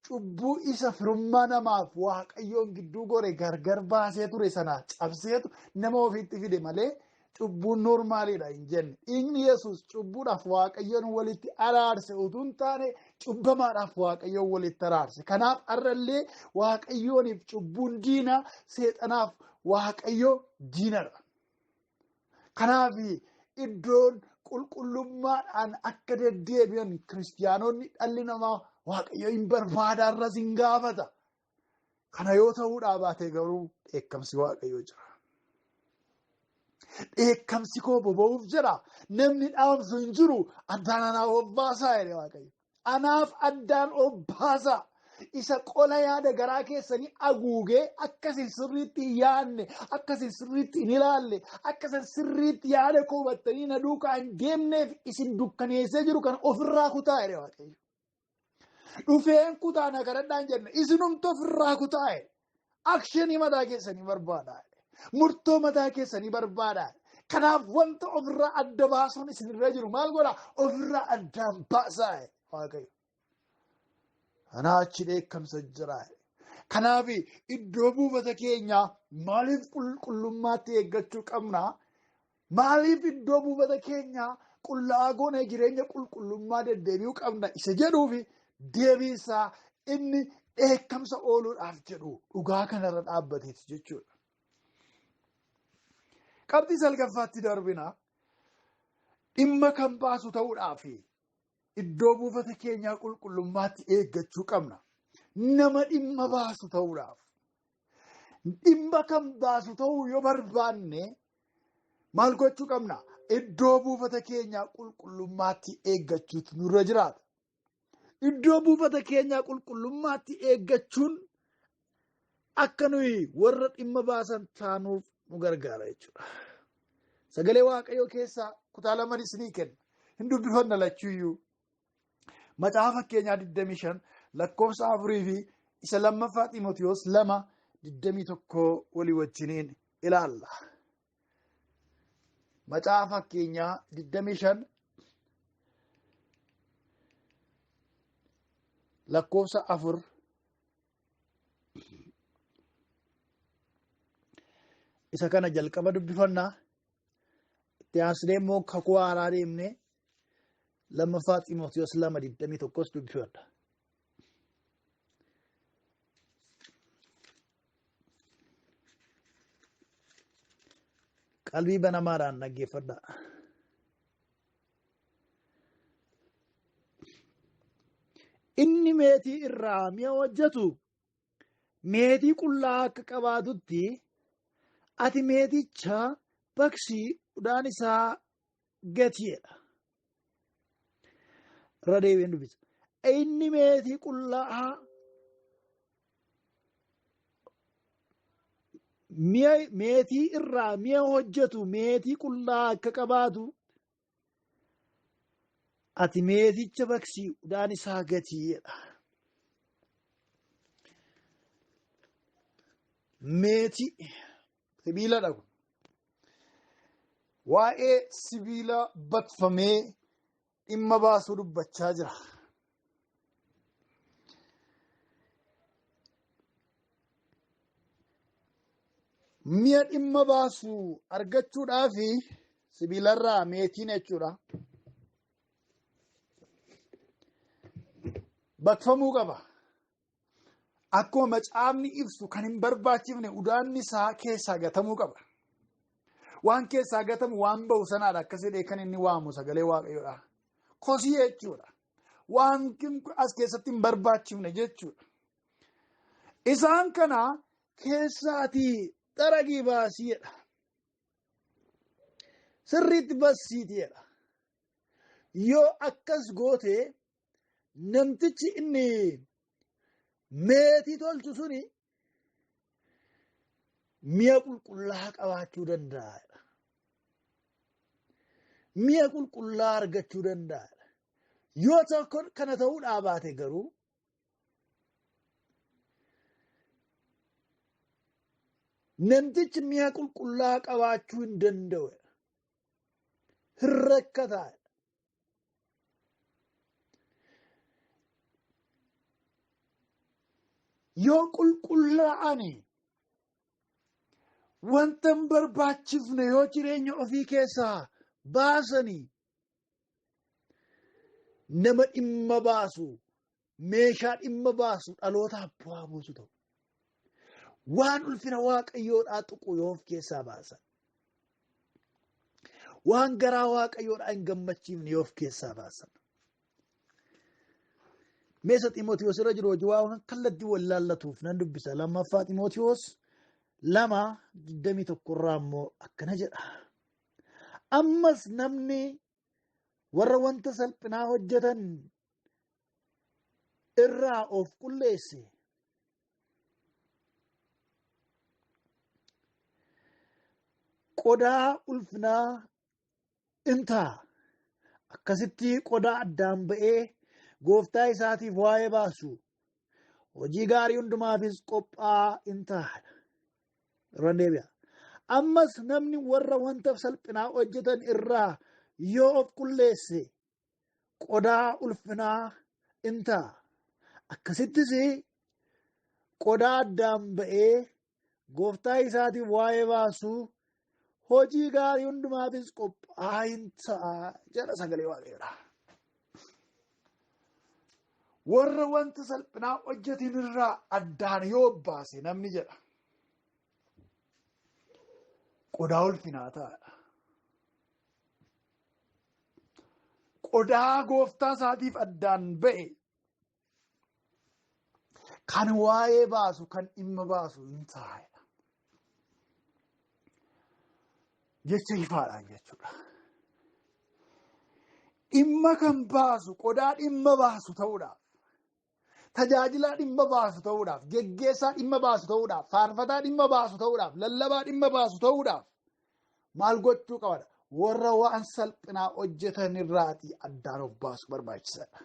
cubbuu isa firummaa namaaf Waaqayyoon gidduu gore gargar baasee ture sana cabseetu nama ofiitti fide malee cubbuun noormaaliidha hin jenne. Dhiigni Yesuus cubbuudhaaf Waaqayyoon walitti araarse utuu hin taane cubbamaadhaaf Waaqayyoon walitti araarse. Kanaaf har'allee Waaqayyooniif cubbuun diina, seexanaaf Waaqayyo diinadha. Kanaaf iddoon qulqullummaadhaan akka deddeebi'an kiristiyaanonni dhalli namaa Waaqayyo hin barbaada, irras hin gaafata. Kana yoo ta'uudhaa baate garuu dheekkamsi Waaqayyoo jira. Dheekkamsi koo boba'uuf jira. Namni dhaamsu hin jiru. Addaan anaaf obbaasaa jedhe Waaqayyo. Anaaf addaan obbaasaa. Isa qola yaada garaa keessanii haguugee akkasin sirriitti hin yaadne, akkasin sirriitti hin ilaalle, akkasin sirriitti yaada koo hubattanii na duukaa hin deemneef isin dukkaneessee jiru kana ofirraa kutaa jedhe Waaqayyo. Dhufeen kutaa na kadhadhaan jenne isinumtu ofirraa kutaa jedhe. Akshinii mataa keessanii barbaada. Murtoo mataa keessanii barbaada. Kanaaf wanta ofirraa adda baasuun isinirra jiru maal godha? Ofirraa addaan baasaa Waaqayyo. Kanaa achi dheekkamsa jira. Kanaaf iddoo buufata keenyaa maaliif qulqullummaatti eeggachuu qabna? Maaliif iddoo buufata keenyaa qullaa goonee jireenya qulqullummaa deddeebi'uu qabna? Isa jedhuufi deebiinsaa inni dheekkamsa ooluudhaaf jedhu dhugaa kanarra dhaabbateeti jechuudha. Qabxii salgaffaatti darbina. Dhimma kan baasu ta'uudhaaf iddoo buufata keenyaa qulqullummaatti eeggachuu qabna. Nama dhimma baasu ta'uudhaaf. Dhimma kan baasu ta'uu yoo barbaanne Maal gochuu qabna? Iddoo buufata keenyaa qulqullummaatti eeggachuutu nurra jiraata. Iddoo buufata keenyaa qulqullummaatti eeggachuun akka nuyi warra dhimma baasan taanuuf nu gargaara jechuudha. Sagalee Waaqayyoo keessaa kutaa lama isinii kenna. Hin dubbifanna lachuuyyuu. Macaafa Fakkeenyaa 25 lakkoofsa 4 fi isa lammaffaa Ximotewos 2 21 walii wajjiniin ilaalla. Macaafa Fakkeenyaa 25 lakkoofsa 4 isa kana jalqaba dubbifannaa. Itti aansinee immoo kakuu haaraa deemnee lammaffaa Ximotewos 2:21 dubbifanna. Qalbii banamaadhaan dhaggeeffadhaa. Inni meetii irraa mi'a hojjetu meetii qullaa akka qabaatutti ati meeticha baqsii udaan isaa gatiidha. Irra deebi'een dubbisa. Inni meetii qullaa mi'a meetii irraa mi'a hojjetu meetii qullaa akka qabaatu ati meeticha baqsii udaan isaa gatiidha. Meetii sibiiladha kun. Waa'ee sibiila baqfamee dhimma baasuu dubbachaa jira. Mi'a dhimma baasu argachuudhaaf sibiilarraa meetiin jechuudha. Baqfamuu qaba. Akkuma macaafni ibsu kan hin barbaachifne udaanni isaa keessaa gatamuu qaba. Waan keessaa gatamu waan ba'u sanaadha akkas jedhee kan inni waamu sagalee Waaqayyoodha. Kosii jechuudha. Waan as keessatti hin barbaachifne jechuudha. Isaan kana keessaatii xaragii baasii jedha. Sirriitti bassiiti jedha. Yoo akkas goote namtichi inni meetii tolchu suni mi'a qulqullaa qabaachuu danda'a. Mi'a qulqullaa argachuu danda'a. Yoo tokko kana ta'uu dhaabaate garuu namtichi mi'a qulqullaa qabaachuu hin danda'u. Hin rakkataa. Yoo qulqullaa'ani wanta hin barbaachifne yoo jireenya ofii keessaa baasanii nama dhimma baasu meeshaa dhimma baasu dhalootaaf bu'aa buusu ta'u. Waan ulfina Waaqayyoodhaa tuqu yoo of keessaa baasan. Waan garaa Waaqayyoodhaa hin gammachiifne yoo of keessaa baasan. Meesa Ximootiyoos irra jiru hojii waan kallattii wal laallatuuf nan dubbisa. Lammaffaa Ximootiyoos 2:21 irraa immoo akkana jedha. Ammas namni warra wanta salphinaa hojjetan irraa of qulleesse qodaa ulfinaa in ta'a. Akkasitti qodaa addaan ba'ee gooftaa isaatiif waa'ee baasu hojii gaarii hundumaafis qophaa'aa in ta'a. Irra deebi'a. Ammas namni warra wanta salphinaa hojjetan irraa yoo of qulleesse qodaa ulfinaa in ta'a. Akkasittis qodaa addaan ba'ee gooftaa isaatiif waa'ee baasu hojii gaarii hundumaafis qophaa'aa in ta'a jedha sagalee Waaqayyoodha. Warra wanta salphinaa hojjetin irraa addaan yoo baase namni jedha. Qodaa ulfinaa ta'a. Qodaa gooftaa isaatiif addaan ba'e kan waa'ee baasu kan dhimma baasu hin taa'edha. Jecha ifaadhaan jechuudha. Dhimma kan baasu qodaa dhimma baasu ta'uudhaaf, tajaajilaa dhimma baasu ta'uudhaaf, geggeessaa dhimma baasu ta'uudhaaf, faarfataa dhimma baasu ta'uudhaaf, lallabaa dhimma baasu ta'uudhaaf maal gochuu qabada? Warra waan salphinaa hojjetan irraatii addaan of baasu barbaachisaadha.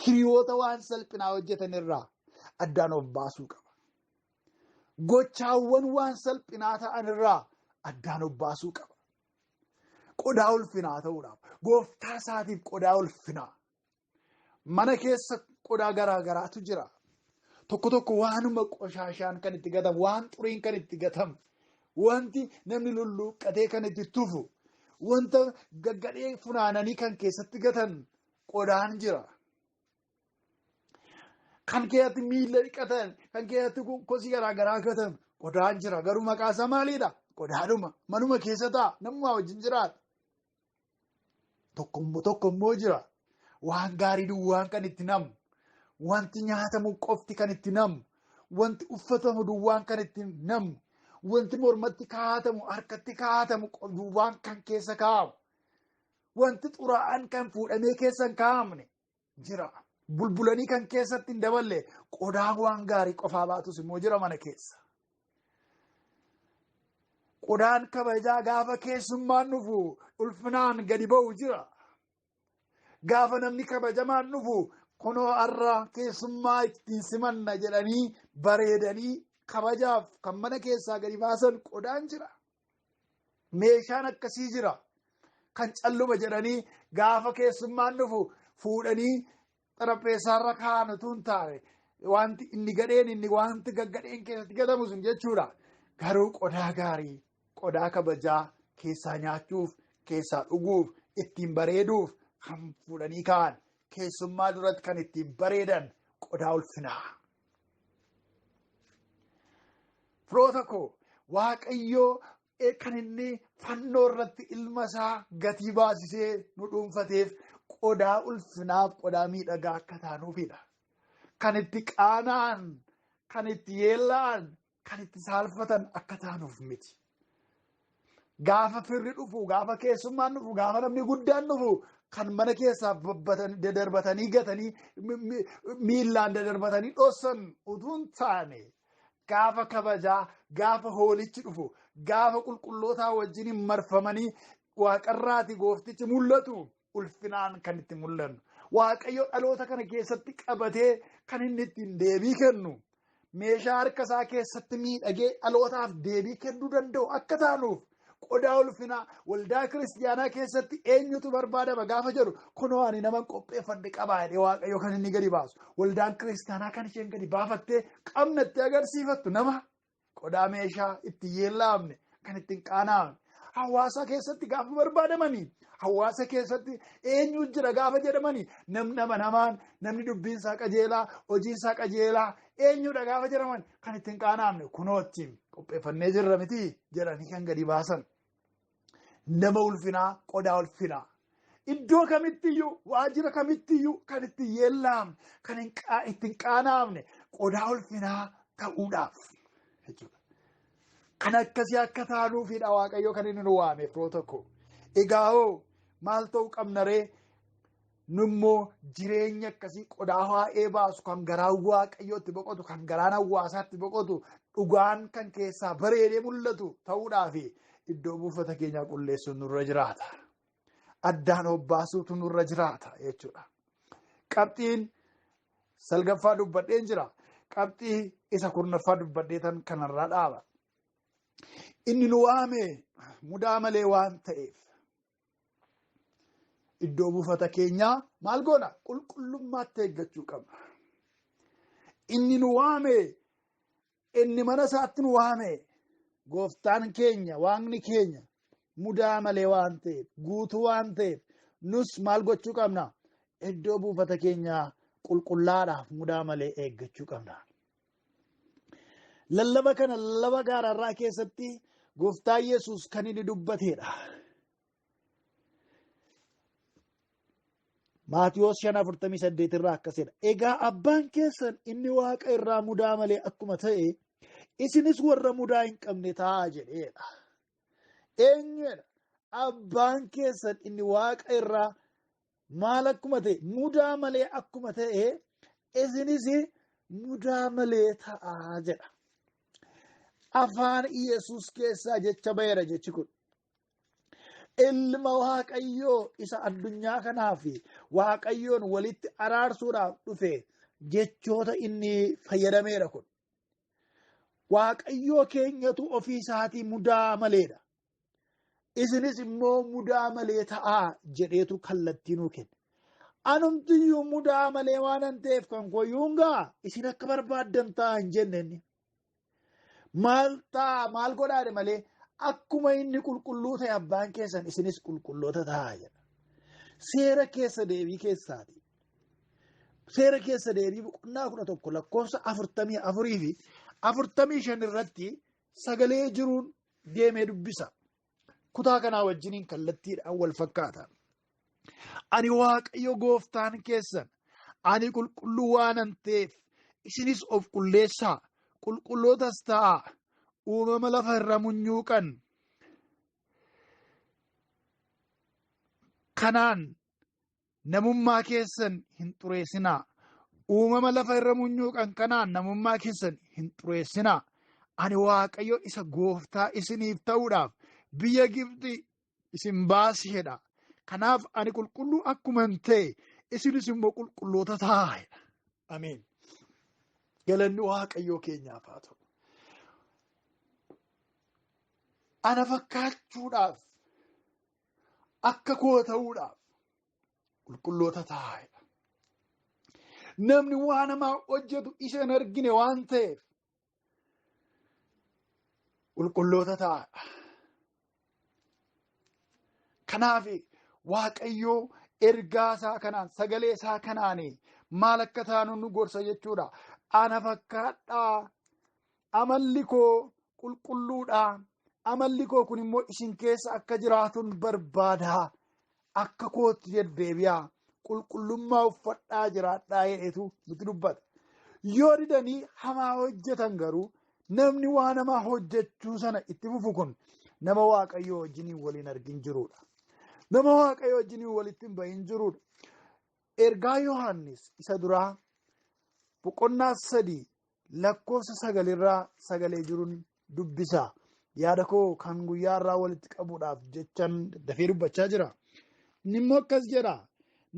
Hiriyoota waan salphinaa hojjetan irraa addaan of baasuu qaba. Gochaawwan waan salphinaa ta'an irraa addaan of baasuu qaba. Qodaa ulfinaa ta'uudhaaf, gooftaa isaatiif qodaa ulfinaa. Mana keessa qodaa garaa garaatu jira. Tokko tokko waanuma qoshaashaan kan itti gatamu, waan xuriin kan itti gatamu, wanti namni lulluuqqatee kan itti tufu, wanta gaggadhee funaananii kan keessatti gatan qodaan jira. Kan keessatti miila dhiqatan, kan keessatti kosii garaa garaa gatan qodaan jira. Garuu maqaa isaa maaliidha? Qodaadhuma. Manuma keessa taa'a. Namummaa wajjin jiraata. Tokko immoo jira. Waan gaarii duwwaan kan itti namu, wanti nyaatamu qofti kan itti namu, wanti uffatamu duwwaan kan itti namu, wanti mormatti kaa'atamu, harkatti kaa'atamu duwwaan kan keessa kaa'amu, wanti xuraa'aan kan fuudhamee keessa hin kaa'amne jira. Bulbulanii kan keessatti hin daballe qodaa waan gaarii qofaa baatus immoo jira mana keessa. Qodaan kabajaa gaafa keessummaan dhufu ulfinaan gadi ba'u jira. Gaafa namni kabajamaan dhufu kunoo har'a keessummaa ittiin simanna jedhanii bareedanii kabajaaf kan mana keessaa gadi baasan qodaan jira. Meeshaan akkasii jira. Kan calluma jedhanii gaafa keessummaan dhufu fuudhanii xarapheessaarra kaa'an utuu hin taane wanti inni gadheen inni wanti gaggadheen keessatti gatamu sun jechuudha. Garuu qodaa gaarii, qodaa kabajaa keessaa nyaachuuf, keessaa dhuguuf, ittiin bareeduuf kan fuudhanii kaa'an keessummaa duratti kan ittiin bareedan qodaa ulfinaa. Firoota koo, Waaqayyoo kan inni fannoo irratti ilma isaa gatii baasisee nu dhuunfateef qodaa ulfinaaf qodaa miidhagaa akka taanuufidha. Kan itti qaana'an, kan itti yeella'an, kan itti saalfatan akka taanuuf miti. Gaafa firri dhufu, gaafa keessummaan dhufu, gaafa namni guddaan dhufu kan mana keessaa dadarbatanii gatanii miillaan dadarbatanii dhossan utuu hin taane gaafa kabajaa, gaafa hoolichi dhufu, gaafa qulqullootaa wajjin marfamanii waaqarraati gooftichi mul'atu ulfinaan kan itti mul'annu. Waaqayyo dhaloota kana keessatti qabatee kan inni ittiin deebii kennu meeshaa harka isaa keessatti miidhagee dhalootaaf deebii kennuu danda'u akka taanuuf qodaa ulfinaa waldaa kiristiyaanaa keessatti eenyutu barbaadama gaafa jedhu kunoo ani nama qopheeffadhe qabaa jedhee Waaqayyo kan inni gadi baasu. Waldaan kiristiyaanaa kan isheen gadi baafattee qabna itti agarsiifattu nama qodaa meeshaa itti yeellaamne kan ittiin qaanaamne. Hawaasa keessatti gaafa barbaadamanii hawaasa keessatti eenyu jira gaafa jedhamanii namni amanamaan namni dubbiin isaa qajeelaa hojiin isaa qajeelaa eenyudha gaafa jedhaman kan ittiin qaanaamne kunootti qopheeffannee jirra miti jedhanii kan gadi baasan. Nama ulfinaa qodaa ulfinaa. Iddoo kamittiyyuu waajjira kamittiyyuu kan ittiin yeellaamne kan ittiin qaanaamne qodaa ulfinaa ta'uudhaaf jechuudha. Kan akkasii akka taanuufidha Waaqayyo kan inni nu waame firoota koo. Egaa hoo maal ta'uu qabna ree? Nummoo jireenya akkasii qodaa waa'ee baasu kan garaan Waaqayyootti boqotu kan garaan hawaasaatti boqotu dhugaan kan keessaa bareedee mul'atu ta'uudhaaf iddoo buufata keenyaa qulleessuun nurra jiraata. Addaan obbaasuutu nurra jiraata jechuudha. Qabxiin salgaffaa dubbadheen jira. Qabxii isa kurnaffaa dubbadhee tan kanarraa dhaaba. Inni nu waame mudaa malee waan ta'eef iddoo buufata keenyaa maal goona? Qulqullummaatti eeggachuu qabna. Inni nu waame, inni mana isaatti nu waame, gooftaan keenya, waaqni keenya mudaa malee waan ta'eef, guutuu waan ta'eef, nus maal gochuu qabna? Iddoo buufata keenyaa qulqullaadhaaf mudaa malee eeggachuu qabna. Lallaba kana lallaba gaararraa keessatti gooftaa Yesuus kan inni dubbateedha. Maatiyoos 5:48 irraa akkasidha. Egaa abbaan keessan inni waaqa irraa mudaa malee akkuma ta'e isinis warra mudaa hin qabne ta'aa jedheedha. Eenyudha? Abbaan keessan inni waaqa irraa maal akkuma ta'e mudaa malee akkuma ta'e isinis mudaa malee ta'aa jedha. Afaan Iyesuus keessaa jecha ba'eera jechi kun. Ilma Waaqayyoo isa addunyaa kanaa fi Waaqayyoon walitti araarsuudhaaf dhufe jechoota inni fayyadameera kun. Waaqayyoo keenyatu ofii isaatii mudaa maleedha. Isinis immoo mudaa malee ta'aa jedheetu kallattii nuu kenne. Anumtiyyuu mudaa malee waanan ta'eef kan koyyuun ga'a isin akka barbaaddan ta'a hin jenne inni. Maal ta'a maal godhaadhe malee akkuma inni qulqulluu ta'e abbaan keessan isinis qulqulloota ta'a jedha. Seera keessa deebii keessaati. Seera keessa deebii boqonnaa 11 lakkoofsa 44 fi 45 irratti sagalee jiruun deemee dubbisa. Kutaa kanaa wajjiniin kallattiidhaan wal fakkaata. Ani Waaqayyo gooftaan keessan ani qulqulluu waanan ta'eef isinis of qulleessaa qulqullootas ta'aa uumama lafa irra munyuuqan kanaan namummaa keessan hin xureessinaa. Uumama lafa irra munyuuqan kanaan namummaa keessan hin xureessinaa. Ani Waaqayyo isa gooftaa isiniif ta'uudhaaf biyya Gibxi isin baaseedha. Kanaaf ani qulqulluu akkuma hin ta'e isinis immoo qulqulloota ta'aa. Ameen. Galanni Waaqayyoo keenyaaf haa ta'u. Ana fakkaachuudhaaf akka koo ta'uudhaaf qulqulloota ta'aa. Namni waan hamaa hojjetu isa hin argine waan ta'eef qulqulloota ta'aa. Kanaaf Waaqayyoo ergaa isaa kanaan sagalee isaa kanaan maal akka taanu nu gorsa jechuudha. Ana fakkaadhaa, amalli koo qulqulluudha, amalli koo kun immoo isin keessa akka jiraatun barbaadaa, akka kootti deddeebi'aa, qulqullummaa uffadhaa jiraadhaa jedhetu nutti dubbata. Yoo didanii hamaa hojjetan garuu namni waan hamaa hojjechuu sana itti fufu kun nama Waaqayyoo wajjiniin waliin argin jirudha. Nama Waaqayyoo wajjiniin walitti hin bahin jirudha. Ergaa Yohaannis isa duraa boqonnaa 3 lakkoofsa 9 irraa sagalee jiruun dubbisa. Yaada koo kan guyyaa irraa walitti qabuudhaaf jechan dafee dubbachaa jira. Inni immoo akkas jedha.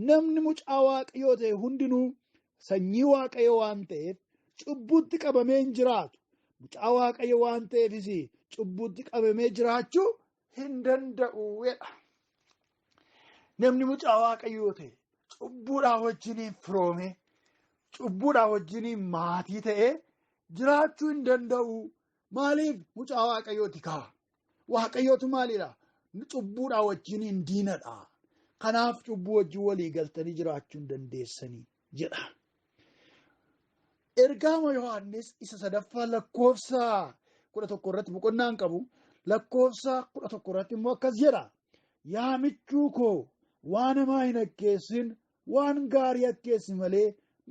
Namni mucaa Waaqayyoo ta'e hundinuu sanyii Waaqayyoo waan ta'eef cubbuutti qabamee hin jiraatu. Mucaa Waaqayyoo waan ta'eefis cubbuutti qabamee jiraachuu hin danda'u jedha. Namni mucaa Waaqayyoo ta'e cubbuudhaa wajjiniin firoomee cubbuudhaa wajjiniin maatii ta'ee jiraachuu hin danda'u. Maaliif? Mucaa Waaqayyooti kaa. Waaqayyootu maalidha? Cubbuudhaa wajjiniin diinadha. Kanaaf cubbuu wajjin walii galtanii jiraachuu hin dandeessanii jedha. Ergaama Yohaannis isa sadaffaa lakkoofsa 11 irratti boqonnaan qabu lakkoofsa 11 irratti immoo akkas jedha. Yaa michuu koo waan hamaa hin akkeessin, waan gaarii akkeessi malee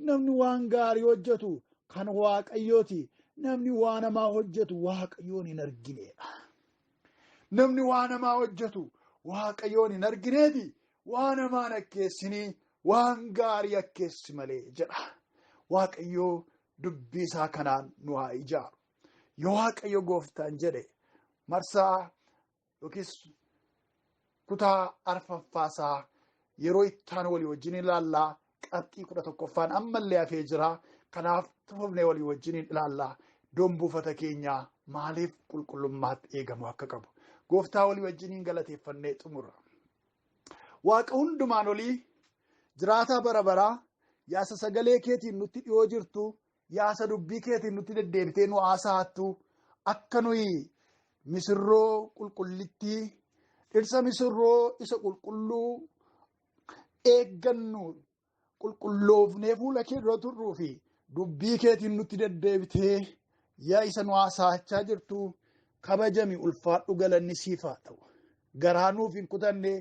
namni waan gaarii hojjetu kan Waaqayyooti. Namni waan hamaa hojjetu Waaqayyoon hin argineedha. Namni waan hamaa hojjetu Waaqayyoon hin argineeti. Waan hamaa hin akkeessinii waan gaarii akkeessi malee jedha. Waaqayyoo dubbii isaa kanaan nu haa ijaaru. Yoo Waaqayyo gooftaan jedhe marsaa yookiis kutaa arfaffaasaa yeroo ittaan walii wajjin ilaallaa. Qabxii 11ffaan ammallee hafee jira. Kanaaf tufamnee walii wajjin ilaallaa. Iddoon buufata keenyaa maaliif qulqullummaatti eegamu akka qabu. Gooftaa walii wajjiniin galateeffannee xumurra. Waaqa hundumaan olii jiraataa bara baraa yaasa sagalee keetiin nutti dhiyoo jirtu, yaasa dubbii keetiin nutti deddeebitee nu haasa'attu, akka nuyi misirroo qulqullittii, dhirsa misirroo isa qulqulluu eeggannu qulqulloofnee fuula kee dura turruu fi dubbii keetiin nutti deddeebitee yaa isa nu haasa'achaa jirtu kabajami ulfaadhu galanni siif haa ta'u. Garaa nuuf hin kutanne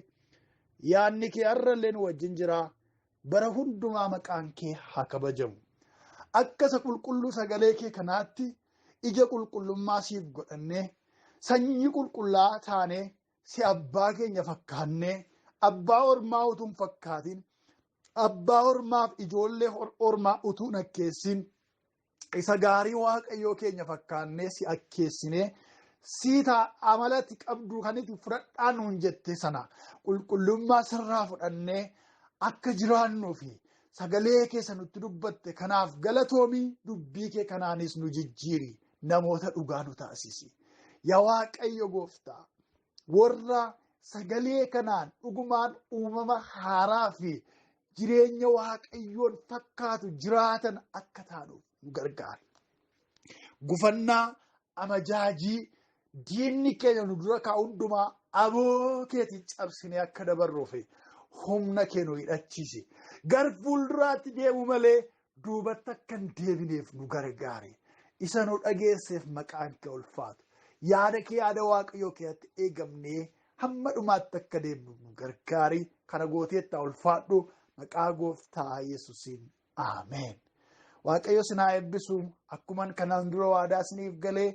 yaadni kee har'allee nu wajjin jira. Bara hundumaa maqaan kee haa kabajamu. Akka isa qulqulluu sagalee kee kanaatti ija qulqullummaa siif godhannee Sanyii qulqullaa taanee si abbaa keenya fakkaannee abbaa ormaa utuu hin fakkaatin abbaa ormaaf ijoollee ormaa utuu hin akkeessin isa gaarii Waaqayyoo keenya fakkaannee si akkeessinee siita amalatti qabdu kan itti fudhadhaa nuun jette sana qulqullummaa sirraa fudhannee akka jiraannuu fi sagalee keessa nutti dubbatte kanaaf galatoomii dubbii kee kanaanis nu jijjiiri namoota dhugaa nu taasisi. Yaa Waaqayyo gooftaa warra sagalee kanaan dhugumaan uumama haaraa fi jireenya Waaqayyoon fakkaatu jiraatan akka taanuuf nu gargaari. Gufannaa amajaajii diinni keenya nu dura kaa'u hundumaa aboo keetiin cabsinee akka dabarruuf humna kee nu hidhachiisi. Gar fuulduraatti deemu malee duubatti akka hin deebineef nu gargaari. Isa nu dhageesseef maqaan kee ulfaatu. Yaada kee yaada Waaqayyoo keessatti eegamnee hamma dhumaatti akka deemnu nu gargaari. Kana gooteetta ulfaadhu maqaa gooftaa Yesuusiin. Ameen. Waaqayyo isin haa eebbisu. Akkuman kanaan dura waadaa isiniif galee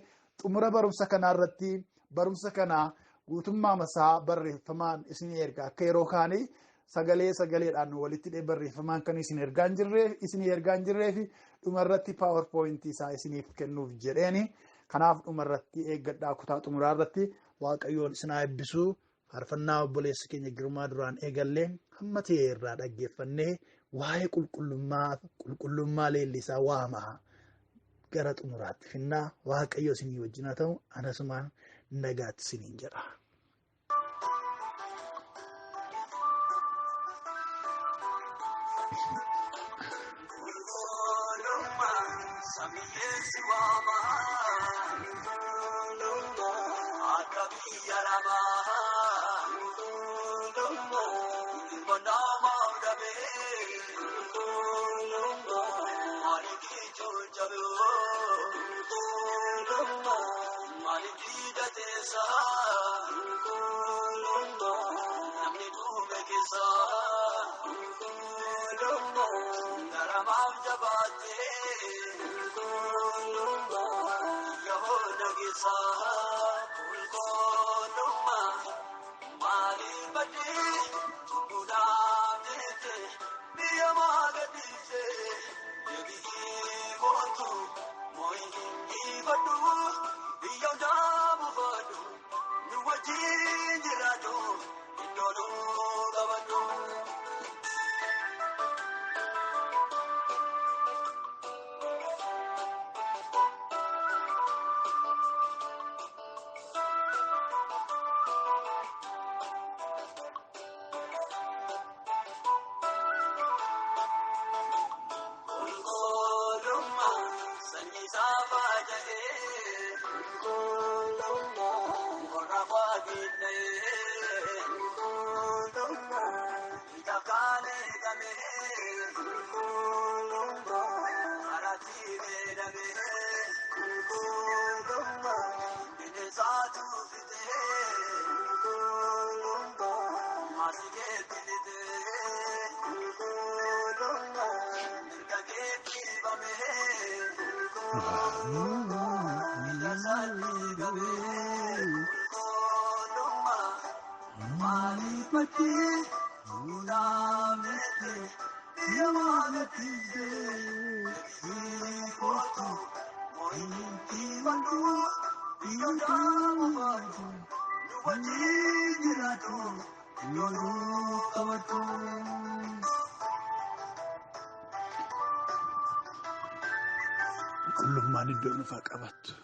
xumura barumsa kanaa irratti barumsa kana guutummaa masaa barreeffamaan isin erga akka yeroo kaanii sagalee sagaleedhaan walitti hidhee barreeffamaan kan isin ergaa hin jirreef isin ergaa hin jirree fi dhuma irratti paawerpoointii isaa isiniif kennuuf jedheeni. Kanaaf dhuma irratti eeggadhaa kutaa xumuraa irratti Waaqayyoon isin haa eebbisu. Faarfannaa obboleessi keenya Girmaa duraan eegallee hamma ta'e irraa dhaggeeffannee waa'ee qulqullummaa leellisaa waamaa gara xumuraatti finnaa Waaqayyo isinii wajjin haa ta'u anasumaan nagaatti isiniin jedha. Qulqullummaan iddoo nufaa qabattu.